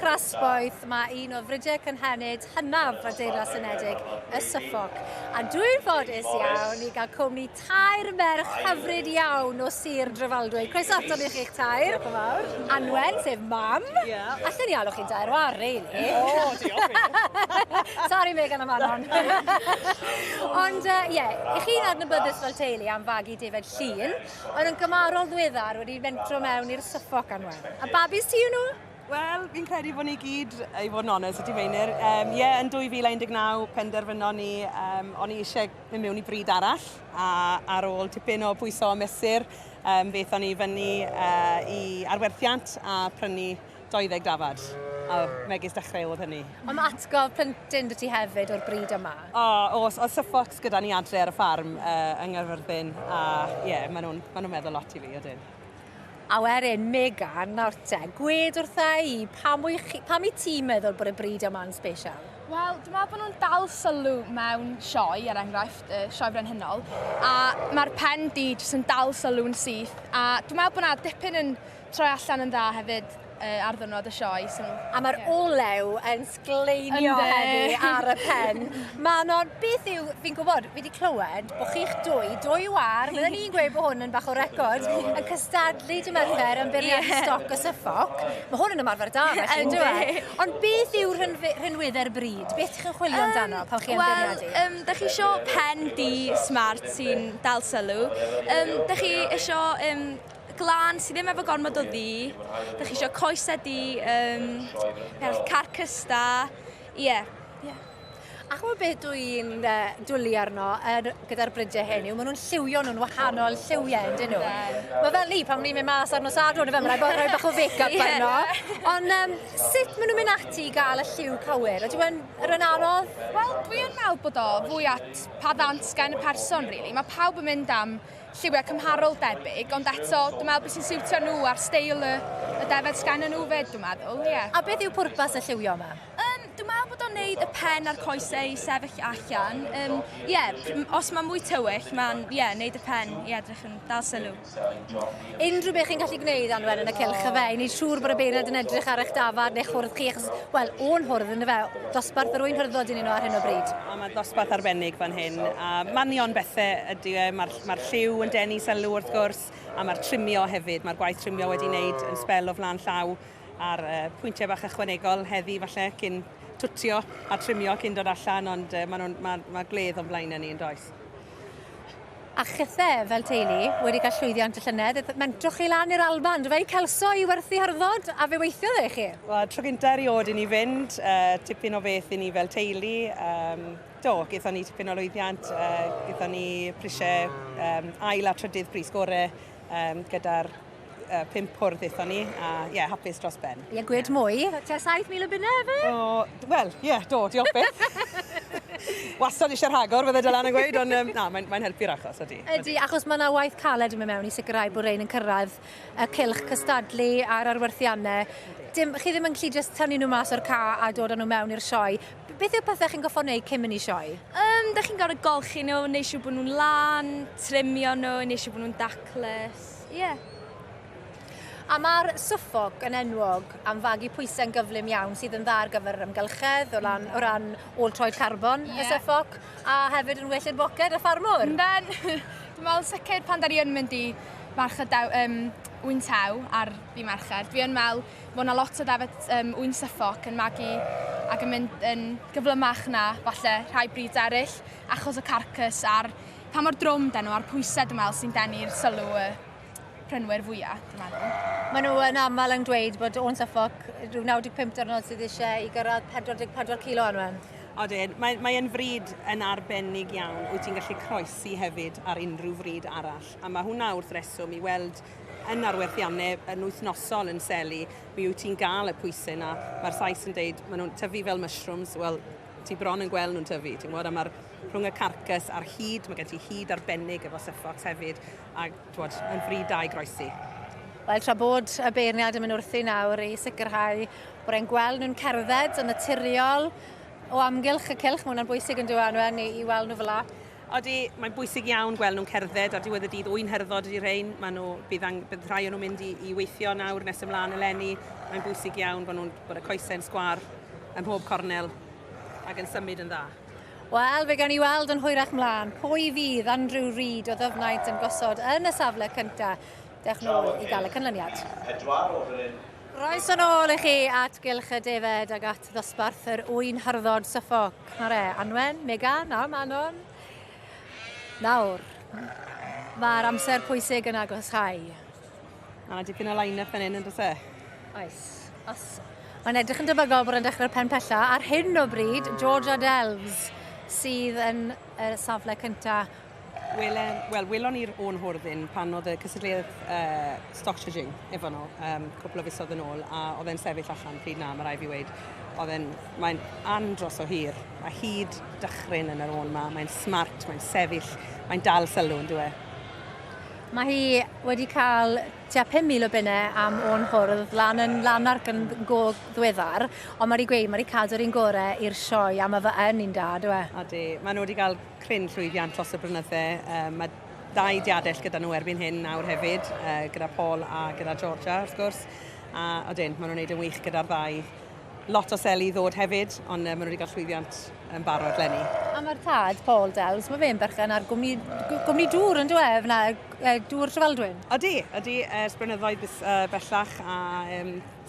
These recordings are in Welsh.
crasboeth mae un o fridiau cynhenid hynaf y Deyrnas Unedig, y Suffolk. A dwi'n ffodus iawn i gael cwmni tair merch hyfryd iawn o Sir Drefaldwyn. Croeso aton ni chi'ch tair. Diolch yn fawr. Anwen, sef mam. Yeah. Allen ni alw chi'n dair war, really. O, diolch. Sorry, Megan a Manon. Ond, ie, uh, yeah, i chi'n adnabyddus fel teulu am fagu defaid llun, Ond yn gymarol ddiweddar wedi mentro mewn i'r Suffolk Anwen. A babis ti yw nhw? Wel, fi'n credu bod ni gyd, i fod yn onest, ydy Meinir. Um, yeah, yn 2019 penderfynon ni, um, o'n i eisiau mynd mewn i bryd arall, a ar ôl tipyn o pwyso a mesur, um, fe aethon ni fyny uh, i arwerthiant a prynu 20 dafad. A megis dechrau oedd hynny. Ond mae atgof plentyn 'da ti hefyd o'r bryd yma? O, oes, oedd Suffolks gyda ni adre ar y ffarm uh, yng Nghaerfyrddin, a ie, yeah, maen nhw'n ma nhw meddwl lot i fi, ydyn. A wedyn, Megan, nawr te, gwed wrtha i, pam, wy chi, pam i ti'n meddwl bod y bryd yma'n special? Wel, dwi'n meddwl bod nhw'n dal sylw mewn sioe, er enghraifft, y sioe frenhinol, a mae'r pen du jyst yn dal sylw'n syth, a dwi'n meddwl bod 'na dipyn yn troi allan yn dda hefyd uh, ar ddwrnod y sioe. So, a mae'r yeah. olew yn sgleinio heddi ar y pen. Manon, beth yw, fi'n gwybod, fi wedi clywed bod chi'ch dwy, dwy war, bydden ni'n gweud bod hwn yn bach o record, yn cystadlu dy Mercher yn beirniadu yeah. stoc o Suffolk. Mae hwn yn ymarfer da, felly, yn dwi? Ond beth yw rhinweddau'r bryd? Beth chi'n chwilio amdano pan chi yn beirniadu? Wel, um, da chi isio pen di smart sy'n dal sylw. Um, da chi isio um, glân sydd ddim efo gormod o ddu. Da chi eisiau coesau du, um, carcas da. Ie. Yeah. Yeah. A chymod beth dwi'n uh, dwlu arno er, gyda'r brydiau hyn yw, maen nhw'n lliwio nhw'n wahanol lliwiau, yndyn nhw? Mae fel ni, pan ni'n mynd mas ar nos Sadwrn, ife, mae'n rhaid rhoi bach o make-up yeah. arno. Ond um, sut maen nhw'n mynd ati i gael y lliw cywir? Ydy e'n rhan anodd? Wel, dwi yn meddwl bod o fwy at pa ddant gen y person, really. Mae pawb yn mynd am lliwiau cymharol debyg, ond eto, dwi'n meddwl beth sy'n siwtio nhw a'r steil y, y defed sgan nhw fyd, dwi'n meddwl, ie. Yeah. A beth yw pwrpas y lliwio yma? Um, dwi'n meddwl bod o'n neud y pen a'r coesau i sefyll allan. Ie, um, yeah, os mae'n mwy tywyll, mae'n yeah, neud y pen i edrych yn dal sylw. Unrhyw beth chi'n gallu gwneud, Anwen, yn y cylch y fe, i wneud siŵr bod y beirniad yn edrych ar eich dafad neu'ch hwrdd chi, achos, wel, o'n hwrdd yn y fe, dosbarth yr wy'n hyrddod i nhw ar hyn o bryd. A mae dosbarth arbennig fan hyn, a manion bethau ydy e, mae'r mae lliw yn denu sylw wrth gwrs, a mae'r trimio hefyd, mae'r gwaith trimio wedi wneud yn sbel o flaen llaw a'r uh, pwyntiau bach ychwanegol heddi falle cyn twtio a trimio cyn dod allan, ond uh, mae, ma, ma gledd o'n blaen ni yn does. A chithe fel teulu wedi cael llwyddiant y llynedd, mentrwch chi lan i'r Alban, do fe i Kelso i werthu hyrddod, a fe weithiodd e i chi? Wel, tro gynta erioed i ni fynd, uh, tipyn o beth i ni fel teulu. Um, do, gaethon ni tipyn o lwyddiant, uh, gaethon ni prisiau um, ail a trydydd pris gore um, gyda'r uh, pump hwrdd aethon ni, a ie, yeah, hapus dros ben. Ie, gwed mwy, tua 7,000 o bunnau efe? O, wel, ie, yeah, do, diolch byth. Wastad eisiau rhagor, fydde Dylan yn gweud, ond um, na, mae'n mae helpu'r achos, ydy. Ydy, achos mae yna waith caled yn mynd mewn i sicrhau bod rhain yn cyrraedd y cylch cystadlu a'r arwerthiannau. Dim, chi ddim yn gallu just tynnu nhw mas o'r ca a dod â nhw mewn i'r sioe. Beth yw'r pethau chi'n goffo wneud cyn mynd i sioe? Um, da chi'n gorfod golchi nhw, neu siŵr bod nhw'n lan, trimio nhw, neu siŵr bod nhw'n daclus. Ie. Yeah. A mae'r Suffolk yn enwog am fagu pwysau'n gyflym iawn sydd yn dda ar gyfer yr amgylchedd o ran, o ran ôl troed carbon yeah. y Suffolk a hefyd yn well i'r boced y ffarmwr. Ynden. Dwi'n meddwl sicr pan da ni yn mynd i marchnad um, ŵyn tew ar ddi Mercher, dwi yn meddwl bod yna lot o ddefed um, ŵyn Suffolk yn magu ac yn mynd yn gyflymach na falle rhai bryd eraill achos y carcas a'r pa mor drwm 'da nhw a'r pwysau dwi'n meddwl sy'n denu'r sylw y prynwyr fwyaf, dwi'n meddwl. Maen nhw yn aml yn dweud bod o'n Suffolk rhyw 95 diwrnod sydd eisiau i gyrraedd 44 kilo Anwen. Odyn, mae, mae yn fryd yn arbennig iawn. Wyt ti'n gallu croesi hefyd ar unrhyw fryd arall. A mae hwnna wrth reswm i weld yn arwerthiannau yn wythnosol yn seli, mi wyt ti'n gael y pwysau yna. Mae'r Sais yn deud, maen nhw'n tyfu fel mushrooms, wel, ti bron yn gweld nhw'n tyfu, ti'n gwybod, a mae'r rhwng y carcas a'r hyd, mae gen ti hyd arbennig efo Suffolks hefyd, a twod, yn fryd da i groesi. Wel, tra bod y beirniad yn mynd wrthi nawr i sicrhau bod e'n gweld nhw'n cerdded yn naturiol o amgylch y cylch, mae hwnna'n bwysig yn dyw Anwen i, i weld nhw fel la. Odi, mae'n bwysig iawn gweld nhw'n cerdded ar diwedd y dydd, ŵyn hyrddod ydy rhein, maen nhw, bydd, ang, bydd rhai o'n nhw'n mynd i, i weithio nawr nes ymlaen eleni. Mae'n bwysig iawn bod, nhw'n, bod y coesau'n sgwar ym mhob cornel ac yn symud yn dda. Wel, fe gawn ni weld yn hwyrach mlaen pwy fydd Andrew Reid o Ddyfnaint yn gosod yn y safle cyntaf. Dewch nôl i gael y canlyniad. Croeso nôl i chi at Gylch y Defed ac at ddosbarth yr ŵyn hyrddod Suffolk. Nawr e, Anwen, Megan a Manon. Nawr, mae'r amser pwysig yn agoshau. Mae yna dipyn o line-up fan hyn yn does e? Oes. Os mae'n edrych yn debygol bod yn dechrau'r pen pella. Ar hyn o bryd, Georgia Delves sydd yn y safle cyntaf. Wele, wel, welon ni'r o'n hwrddyn pan oedd y cystadleuaeth stock judging efo nhw cwpl o fisoedd yn ôl, a oedd e'n sefyll allan pryd na, mae rhaid fi weud. Oedd e'n, mae'n andros o hir, mae hyd dychryn yn yr ôn ma, mae'n smart, mae'n sefyll, mae'n dal sylw yn dyw e. Mae hi wedi cael tua 5,000 o bunnau am o'n hwrdd lan yn Lanark yn go ddiweddar, ond mae wedi gweud, mae wedi cadw'r un gorau i'r sioe a mae fe yn un da, dyw e? Odi, maen nhw wedi cael cryn llwyddiant dros y blynydde. Mae dau diadell gyda nhw erbyn hyn nawr hefyd, gyda Paul a gyda Georgia, wrth gwrs. A odyn, maen nhw'n gwneud yn wych gyda'r ddau. Lot o seli i ddod hefyd, ond maen nhw wedi cael llwyddiant yn barod leni. A mae'r tad, Paul Delves, mae fe'n berchen ar gwmni, gwmni dŵr yn dweud, fyna, dŵr Trefaldwyn? Ydy, ydy, ers blynyddoedd bellach a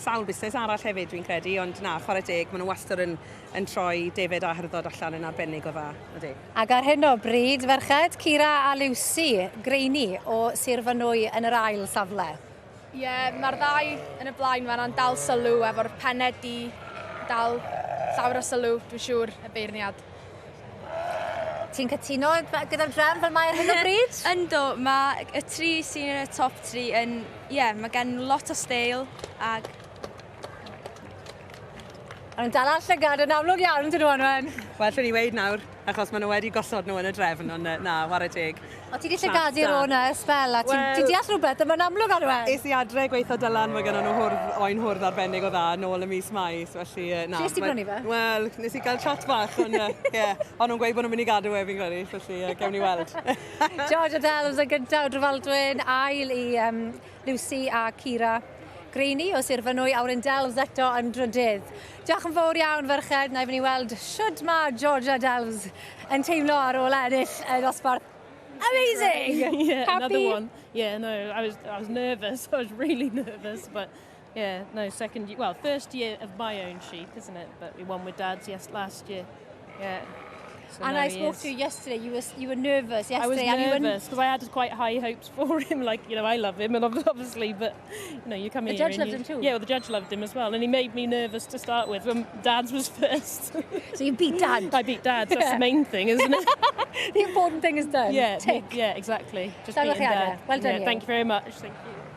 sawl busnes arall hefyd dwi'n credu, ond na, chwarae teg, maen nhw wastad yn, yn troi defed a hyrddod allan yn arbennig o dda. Ydy. Ac ar hyn o bryd, ferched, Cira a Lucy Greini o Sir Fynwy yn yr ail safle. Ie, yeah, mae'r ddau yn y blaen fan'na'n dal sylw efo'r pennau du, dal llawer o sylw, dwi'n siŵr, y beirniad. Ti'n cytuno gyda'r drefn fel mae ar hyn o bryd? Ynddo, mae y tri sy'n yn y top tri yn, ie, yeah, mae gen lot o steil ag Maen nhw'n dal ar llygad yn amlwg iawn, dyn nhw, Anwen? Wel, llwn i weud nawr, achos maen nhw wedi gosod nhw yn y drefn, ond na, whare teg. O, ti wedi llygadu'r o'n sbel, a ti'n ti deall rhywbeth, yma'n amlwg, Anwen? Es i adre gweithio Dylan, mae gennym nhw hwrdd, oen hwrdd arbennig o dda nôl y mis Mai, so felly, na. Nes ti brynu fe? Wel, nes i gael chat bach, ond ie, ond nhw'n gweud bod nhw'n mynd i gadw e, fi'n credu, felly gewn ni weld. George Delves yn gyntaf o Drefaldwyn, ail i Lucy a Cira Greini o Sir Fynwy, a wedyn Delves eto yn drydydd. Diolch yn fawr iawn, ferched. Na i fynd i weld shwd mae Georgia Delves yn teimlo ar ôl ennill y dosbarth. Amazing! Yeah, Happy? Another one. Yeah, no, I was nervous. I was really nervous, but yeah, no, second year, well, first year of my own sheep, isn't it? But we won with Dad's, yes, last year. Yeah. So And now I he spoke is. to you yesterday. You were nervous I was yesterday. And you were nervous because I had quite high hopes for him. Like, I love him, and obviously, but you come The here. judge And loved you, him too. Yeah, well, the judge loved him as well, and he made me nervous to start with when Dad's was first. So you beat Dad. I beat Dad's. That's the main thing, isn't it? The important thing is done. Yeah, Tick. yeah, exactly. Just beating Llongyfarchiadau. Dad. Well done Yeah, you. thank you very much. Thank you.